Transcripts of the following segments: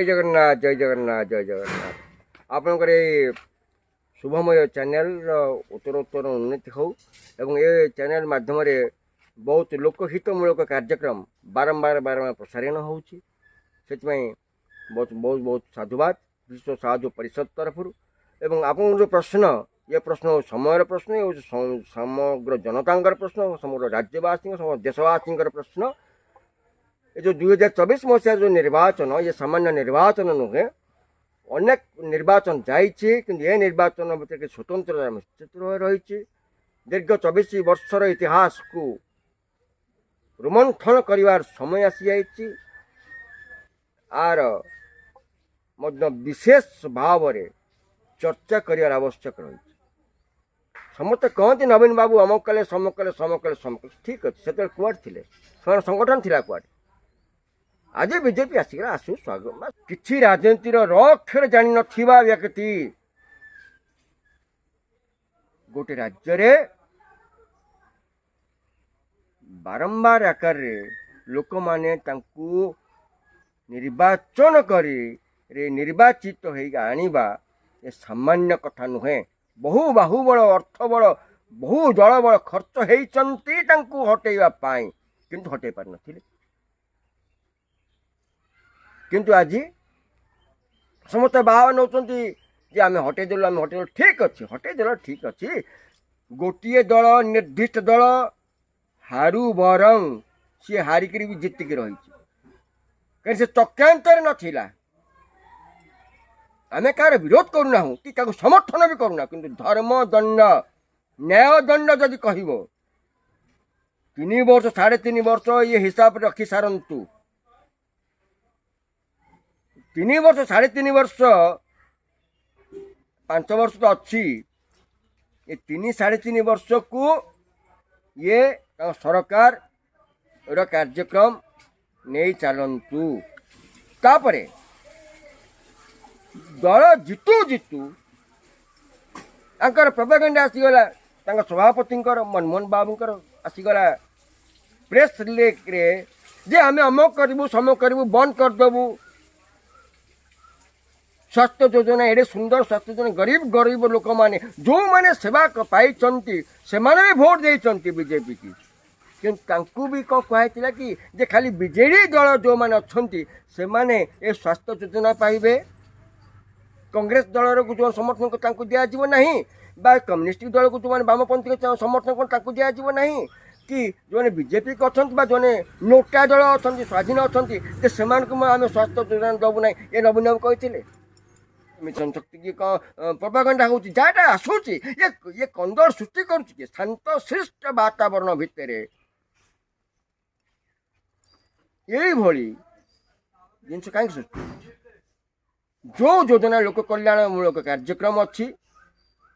ଜଗନ୍ନାଥ, ଜୟ ଜଗନ୍ନାଥ, ଜୟ ଜଗନ୍ନାଥ। ଆପଣଙ୍କର ଏଇ ଶୁଭମୟ ଚ୍ୟାନେଲର ଉତ୍ତରୋତ୍ତର ଉନ୍ନତି ହେଉ ଏବଂ ଏ ଚ୍ୟାନେଲ ମାଧ୍ୟମରେ ବହୁତ ଲୋକହିତମୂଳକ କାର୍ଯ୍ୟକ୍ରମ ବାରମ୍ବାର ବାରମ୍ବାର ପ୍ରସାରଣ ହେଉଛି। ସେଥିପାଇଁ ବହୁତ ବହୁତ ବହୁତ ସାଧୁବାଦ ବିଶ୍ୱ ସାଧୁ ପରିଷଦ ତରଫରୁ। ଏବଂ ଆପଣଙ୍କ ଯେଉଁ ପ୍ରଶ୍ନ, ଏ ପ୍ରଶ୍ନ ସମୟର ପ୍ରଶ୍ନ, ଏ ହେଉଛି ସମଗ୍ର ଜନତାଙ୍କର ପ୍ରଶ୍ନ, ସମଗ୍ର ରାଜ୍ୟବାସୀଙ୍କ, ସମଗ୍ର ଦେଶବାସୀଙ୍କର ପ୍ରଶ୍ନ। ଏ ଯେଉଁ 2024 ମସିହାର ଯେଉଁ ନିର୍ବାଚନ, ଇଏ ସାମାନ୍ୟ ନିର୍ବାଚନ ନୁହେଁ। ଅନେକ ନିର୍ବାଚନ ଯାଇଛି, କିନ୍ତୁ ଏ ନିର୍ବାଚନ ଭିତରେ କିଛି ସ୍ୱତନ୍ତ୍ର ନିଶ୍ଚିତ ରହିଛି। ଦୀର୍ଘ 24 ବର୍ଷର ଇତିହାସକୁ ରୋମନ୍ଥନ କରିବାର ସମୟ ଆସିଯାଇଛି। ଆର ମଧ୍ୟ ବିଶେଷ ଭାବରେ ଚର୍ଚ୍ଚା କରିବାର ଆବଶ୍ୟକ ରହିଛି। ସମସ୍ତେ କହନ୍ତି ନବୀନ ବାବୁ ଅମକ କଲେ, ସମକ କଲେ, ସମକ କଲେ, ସମକ କଲେ। ଠିକ୍ ଅଛି, ସେତେବେଳେ କୁଆଡ଼େ ଥିଲେ? ସେମାନେ ସଂଗଠନ ଥିଲା କୁଆଡ଼େ? ଆଜି ବିଜେପି ଆସିଗଲା, ଆସୁ, ସ୍ୱାଗତ। କିଛି ରାଜନୀତିର ର ଅକ୍ଷର ଜାଣିନଥିବା ବ୍ୟକ୍ତି ଗୋଟେ ରାଜ୍ୟରେ ବାରମ୍ବାର ଆକାରରେ ଲୋକମାନେ ତାଙ୍କୁ ନିର୍ବାଚନ କରି ନିର୍ବାଚିତ ହେଇକି ଆଣିବା ଏ ସାମାନ୍ୟ କଥା ନୁହେଁ। ବହୁ ବାହୁବଳ, ଅର୍ଥବଳ, ବହୁ ଜଳବଳ ଖର୍ଚ୍ଚ ହେଇଛନ୍ତି ତାଙ୍କୁ ହଟେଇବା ପାଇଁ, କିନ୍ତୁ ହଟେଇ ପାରିନଥିଲେ। କିନ୍ତୁ ଆଜି ସମସ୍ତେ ବାହା ନେଉଛନ୍ତି ଯେ ଆମେ ହଟେଇ ଦେଲୁ, ଆମେ ହଟେଇ ଦେଲୁ। ଠିକ୍ ଅଛି, ହଟେଇ ଦେଲ, ଠିକ୍ ଅଛି। ଗୋଟିଏ ଦଳ, ନିର୍ଦ୍ଦିଷ୍ଟ ଦଳ ହାରୁ ବରଂ ସିଏ ହାରିକିରି ବି ଜିତିକି ରହିଛି, କାରଣ ସେ ଚକ୍ରାନ୍ତରେ ନଥିଲା। ଆମେ କାହାର ବିରୋଧ କରୁନାହୁଁ କି କାହାକୁ ସମର୍ଥନ ବି କରୁନାହୁଁ, କିନ୍ତୁ ଧର୍ମ ଦଣ୍ଡ, ନ୍ୟାୟ ଦଣ୍ଡ ଯଦି କହିବ, 3 ବର୍ଷ, 3.5 ବର୍ଷ ଇଏ ହିସାବରେ ରଖି ସାରନ୍ତୁ। 3 ବର୍ଷ, 3.5 ବର୍ଷ, 5 ବର୍ଷ ତ ଅଛି। ଏ 3 3.5 ବର୍ଷକୁ ଇଏ ତାଙ୍କ ସରକାରର କାର୍ଯ୍ୟକ୍ରମ ନେଇ ଚାଲନ୍ତୁ। ତାପରେ ଦଳ ଜିତୁ ଜିତୁ ତାଙ୍କର ପ୍ରପାଗାଣ୍ଡା ଆସିଗଲା, ତାଙ୍କ ସଭାପତିଙ୍କର ମନମୋହନ ବାବୁଙ୍କର ଆସିଗଲା ପ୍ରେସ୍ ରିଲିଜ୍ରେ ଯେ ଆମେ ଅମକ କରିବୁ, ସମକ କରିବୁ, ବନ୍ଦ କରିଦେବୁ ସ୍ୱାସ୍ଥ୍ୟ ଯୋଜନା। ଏଡ଼େ ସୁନ୍ଦର ସ୍ୱାସ୍ଥ୍ୟ ଯୋଜନା, ଗରିବ ଗରିବ ଲୋକମାନେ ଯେଉଁମାନେ ସେବା ପାଇଛନ୍ତି ସେମାନେ ବି ଭୋଟ ଦେଇଛନ୍ତି ବିଜେପିକି। କିନ୍ତୁ ତାଙ୍କୁ ବି କ'ଣ କୁହାହେଇଥିଲା କି ଯେ ଖାଲି ବିଜେଡ଼ି ଦଳ ଯେଉଁମାନେ ଅଛନ୍ତି ସେମାନେ ଏ ସ୍ୱାସ୍ଥ୍ୟ ଯୋଜନା ପାଇବେ, କଂଗ୍ରେସ ଦଳର ଯେଉଁ ସମର୍ଥନ ତାଙ୍କୁ ଦିଆଯିବ ନାହିଁ, ବା କମ୍ୟୁନିଷ୍ଟ ଦଳକୁ ଯେଉଁମାନେ ବାମପନ୍ଥୀ ସମର୍ଥନ କରନ୍ତି ତାଙ୍କୁ ଦିଆଯିବ ନାହିଁ, କି ଯେଉଁମାନେ ବିଜେପିକୁ ଅଛନ୍ତି ବା ଯେଉଁମାନେ ନୋଟା ଦଳ ଅଛନ୍ତି, ସ୍ୱାଧୀନ ଅଛନ୍ତି, ଯେ ସେମାନଙ୍କୁ ଆମେ ସ୍ୱାସ୍ଥ୍ୟ ଯୋଜନା ଦେବୁ ନାହିଁ। ଏ ନବୀନ ବାବୁ କହିଥିଲେ। ମିଶନ ଶକ୍ତି କି କ'ଣ ପ୍ରପାଗାଣ୍ଡା ହେଉଛି, ଯାହାଟା ଆସୁଛି ଇଏ କନ୍ଦଳ ସୃଷ୍ଟି କରୁଛି କି ଶାନ୍ତ ଶିଷ୍ଟ ବାତାବରଣ ଭିତରେ ଏଇଭଳି ଜିନିଷ କାହିଁକି ସୃଷ୍ଟି ହେଉଛି? ଯେଉଁ ଯୋଜନା ଲୋକ କଲ୍ୟାଣମୂଳକ କାର୍ଯ୍ୟକ୍ରମ ଅଛି,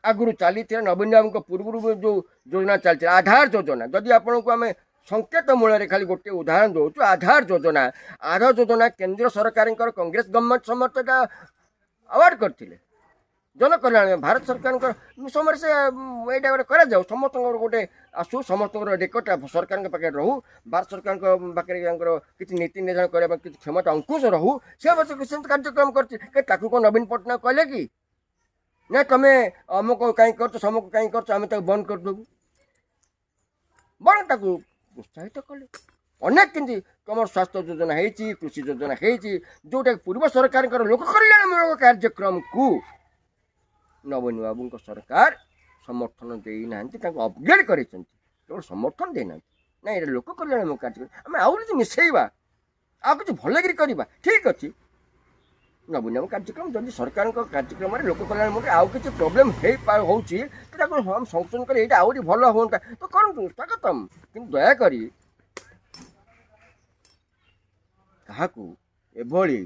ଆଗରୁ ଚାଲିଥିଲା, ନବୀନ ବାବୁଙ୍କ ପୂର୍ବରୁ ଯେଉଁ ଯୋଜନା ଚାଲିଥିଲା, ଆଧାର ଯୋଜନା। ଯଦି ଆପଣଙ୍କୁ ଆମେ ସଂକେତ ମୂଳରେ ଖାଲି ଗୋଟିଏ ଉଦାହରଣ ଦେଉଛୁ, ଆଧାର ଯୋଜନା। ଆଧାର ଯୋଜନା କେନ୍ଦ୍ର ସରକାରଙ୍କର କଂଗ୍ରେସ ଗଭର୍ଣ୍ଣମେଣ୍ଟ ସମର୍ଥଟା ଆୱାର୍ଡ଼ କରିଥିଲେ ଜନକଲ୍ୟାଣ ଭାରତ ସରକାରଙ୍କ ସମୟରେ। ସେ ଏଇଟା ଗୋଟେ କରାଯାଉ, ସମସ୍ତଙ୍କର ଗୋଟେ ଆସୁ, ସମସ୍ତଙ୍କର ରେକର୍ଡ଼ଟା ସରକାରଙ୍କ ପାଖରେ ରହୁ, ଭାରତ ସରକାରଙ୍କ ପାଖରେ ତାଙ୍କର କିଛି ନୀତି ନିର୍ଦ୍ଧାରଣ କରିବା ପାଇଁ କିଛି କ୍ଷମତା ଅଙ୍କୁଶ ରହୁ। ସେ ସେମିତି କାର୍ଯ୍ୟକ୍ରମ କରିଛି। ତାକୁ କ'ଣ ନବୀନ ପଟ୍ଟନାୟକ କହିଲେ କି ନା ତମେ ଅମୁକ କାହିଁ କରୁଛ, ସମୁକ କାହିଁ କରୁଛ, ଆମେ ତାକୁ ବନ୍ଦ କରିଦେବୁ? ବରଂ ତାକୁ ପ୍ରୋତ୍ସାହିତ କଲେ। ଅନେକ କେମିତି ତୁମର ସ୍ୱାସ୍ଥ୍ୟ ଯୋଜନା ହେଇଛି, କୃଷି ଯୋଜନା ହେଇଛି, ଯେଉଁଟା ପୂର୍ବ ସରକାରଙ୍କର ଲୋକ କଲ୍ୟାଣମୂଳକ କାର୍ଯ୍ୟକ୍ରମକୁ ନବୀନ ବାବୁଙ୍କ ସରକାର ସମର୍ଥନ ଦେଇନାହାନ୍ତି, ତାଙ୍କୁ ଅପଗ୍ରେଡ଼ କରିଛନ୍ତି, କେବଳ ସମର୍ଥନ ଦେଇନାହାନ୍ତି। ନାଇଁ, ଏଇଟା ଲୋକ କଲ୍ୟାଣମୂଳକ କାର୍ଯ୍ୟକ୍ରମ, ଆମେ ଆହୁରି ଯଦି ମିଶାଇବା, ଆଉ କିଛି ଭଲକିରି କରିବା, ଠିକ୍ ଅଛି। ନବୀନ ବାବୁ କାର୍ଯ୍ୟକ୍ରମ ଯଦି ସରକାରଙ୍କ କାର୍ଯ୍ୟକ୍ରମରେ ଲୋକ କଲ୍ୟାଣମୂଳକ ଆଉ କିଛି ପ୍ରୋବ୍ଲେମ୍ ହେଇ ହେଉଛି ତ ତାକୁ ସଂଶୋଧନ କରି ଏଇଟା ଆହୁରି ଭଲ ହୁଅନ୍ତା ତ କରନ୍ତୁ, ସ୍ୱାଗତମ। କିନ୍ତୁ ଦୟାକରି କାହାକୁ ଏଭଳି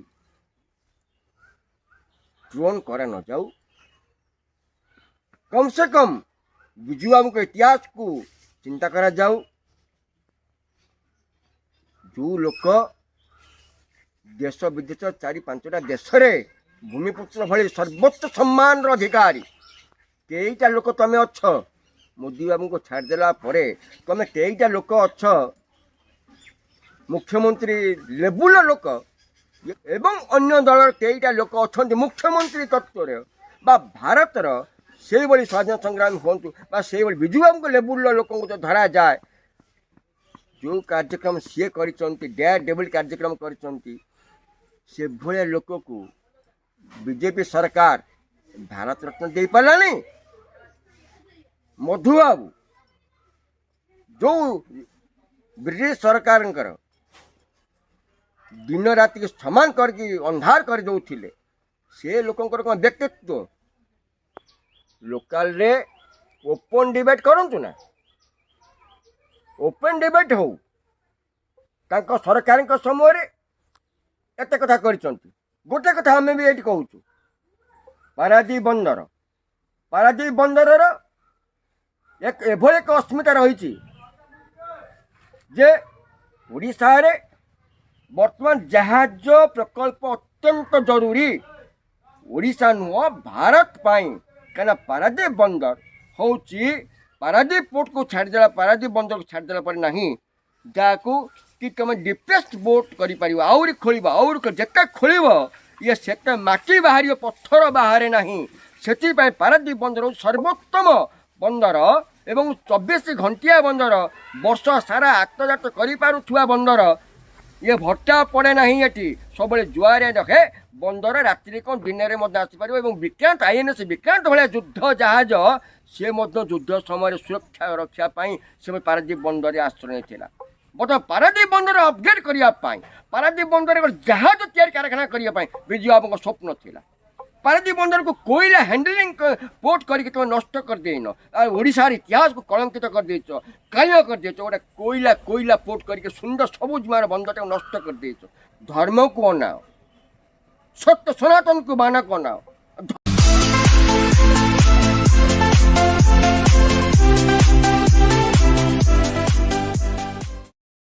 ଡ୍ରୋନ୍ କରା ନଯାଉ। କମ୍ ସେ କମ୍ ବିଜୁ ବାବୁଙ୍କ ଇତିହାସକୁ ଚିନ୍ତା କରାଯାଉ। ଯେଉଁ ଲୋକ ଦେଶ ବିଦେଶ 4 5ଟା ଦେଶରେ ଭୂମିପୁତ୍ର ଭଳି ସର୍ବୋଚ୍ଚ ସମ୍ମାନର ଅଧିକାରୀ, କେଇଟା ଲୋକ ତମେ ଅଛ? ମୋଦି ବାବୁଙ୍କୁ ଛାଡ଼ିଦେଲା ପରେ ତମେ କେଇଟା ଲୋକ ଅଛ ମୁଖ୍ୟମନ୍ତ୍ରୀ ଲେବୁଲର ଲୋକ ଏବଂ ଅନ୍ୟ ଦଳର କେଇଟା ଲୋକ ଅଛନ୍ତି ମୁଖ୍ୟମନ୍ତ୍ରୀ ତତ୍ତ୍ୱରେ ବା ଭାରତର ସେଇଭଳି ସ୍ୱାଧୀନ ସଂଗ୍ରାମୀ ହୁଅନ୍ତୁ ବା ସେଇଭଳି ବିଜୁବାବୁଙ୍କ ଲେବୁଲର ଲୋକଙ୍କୁ ଯଦି ଧରାଯାଏ, ଯେଉଁ କାର୍ଯ୍ୟକ୍ରମ ସିଏ କରିଛନ୍ତି, ଡେୟାର ଡେବୁଲ କାର୍ଯ୍ୟକ୍ରମ କରିଛନ୍ତି, ସେଭଳିଆ ଲୋକକୁ ବିଜେପି ସରକାର ଭାରତ ରତ୍ନ ଦେଇପାରିଲାନି। ମଧୁବାବୁ ଯେଉଁ ବ୍ରିଟିଶ ସରକାରଙ୍କର ଦିନ ରାତିକି ସମାନ କରିକି ଅନ୍ଧାର କରିଦେଉଥିଲେ, ସେ ଲୋକଙ୍କର କ'ଣ ବ୍ୟକ୍ତିତ୍ୱ? ଲୋକାଲରେ ଓପନ୍ ଡିବେଟ୍ କରନ୍ତୁ ନା, ଓପନ୍ ଡିବେଟ୍ ହଉ। ତାଙ୍କ ସରକାରଙ୍କ ସମୟରେ ଏତେ କଥା କରିଛନ୍ତି। ଗୋଟେ କଥା ଆମେ ବି ଏଇଠି କହୁଛୁ, ପାରାଦୀପ ବନ୍ଦର, ପାରାଦୀପ ବନ୍ଦରର ଏକ ଏଭଳି ଏକ ଅସ୍ମିତା ରହିଛି ଯେ ଓଡ଼ିଶାରେ ବର୍ତ୍ତମାନ ଜାହାଜ ପ୍ରକଳ୍ପ ଅତ୍ୟନ୍ତ ଜରୁରୀ, ଓଡ଼ିଶା ନୁହଁ ଭାରତ ପାଇଁ। କାହିଁକିନା ପାରାଦୀପ ବନ୍ଦର ହେଉଛି, ପାରାଦୀପ ପୋର୍ଟକୁ ଛାଡ଼ିଦେଲା, ପାରାଦୀପ ବନ୍ଦରକୁ ଛାଡ଼ିଦେଲା ପରେ ନାହିଁ ଯାହାକୁ କି ତୁମେ ଡିପେଷ୍ଟ ବୋଟ୍ କରିପାରିବ। ଆହୁରି ଖୋଳିବ, ଆହୁରି ଯେତେ ଖୋଳିବ ଇଏ ସେତେ ମାଟି ବାହାରିବ, ପଥର ବାହାରେ ନାହିଁ। ସେଥିପାଇଁ ପାରାଦୀପ ବନ୍ଦର ହେଉଛି ସର୍ବୋତ୍ତମ ବନ୍ଦର ଏବଂ 24 ଘଣ୍ଟିଆ ବନ୍ଦର, ବର୍ଷ ସାରା ଆତଯାତ କରିପାରୁଥିବା ବନ୍ଦର। ଇଏ ଭଟ୍ଟା ପଡ଼େ ନାହିଁ, ଏଠି ସବୁବେଳେ ଜୁଆରିଆ ରଖେ ବନ୍ଦର। ରାତିରେ କ'ଣ ଦିନରେ ମଧ୍ୟ ଆସିପାରିବ। ଏବଂ ବିକ୍ରାନ୍ତ, ଆଇଏନ୍ଏସ୍ ବିକ୍ରାନ୍ତ ଭଳିଆ ଯୁଦ୍ଧ ଜାହାଜ, ସିଏ ମଧ୍ୟ ଯୁଦ୍ଧ ସମୟରେ ସୁରକ୍ଷା ରଖିବା ପାଇଁ ସେ ପାରାଦୀପ ବନ୍ଦରରେ ଆଶ୍ରୟ ନେଇଥିଲା। ବର୍ତ୍ତମାନ ପାରାଦୀପ ବନ୍ଦର ଅପଗ୍ରେଡ୍ କରିବା ପାଇଁ, ପାରାଦୀପ ବନ୍ଦରରେ ଗୋଟେ ଜାହାଜ ତିଆରି କାରଖାନା କରିବା ପାଇଁ ବିଜୁ ବାବୁଙ୍କ ସ୍ୱପ୍ନ ଥିଲା। ପାରାଦୀପ ବନ୍ଦରକୁ କୋଇଲା ହ୍ୟାଣ୍ଡଲିଂ ପୋର୍ଟ କରିକି ତୁମେ ନଷ୍ଟ କରିଦେଇନ ଆଉ ଓଡ଼ିଶାର ଇତିହାସକୁ କଳଙ୍କିତ କରିଦେଇଛ, କାଳିଆ କରିଦେଇଛ। ଗୋଟେ କୋଇଲା ପୋର୍ଟ କରିକି ସୁନ୍ଦର ସବୁଜମାର ବନ୍ଦରଟାକୁ ନଷ୍ଟ କରିଦେଇଛ। ଧର୍ମକୁ ଅନାଅ, ସତ୍ୟ ସନାତନକୁ ମାନକୁ ଅନାଅ।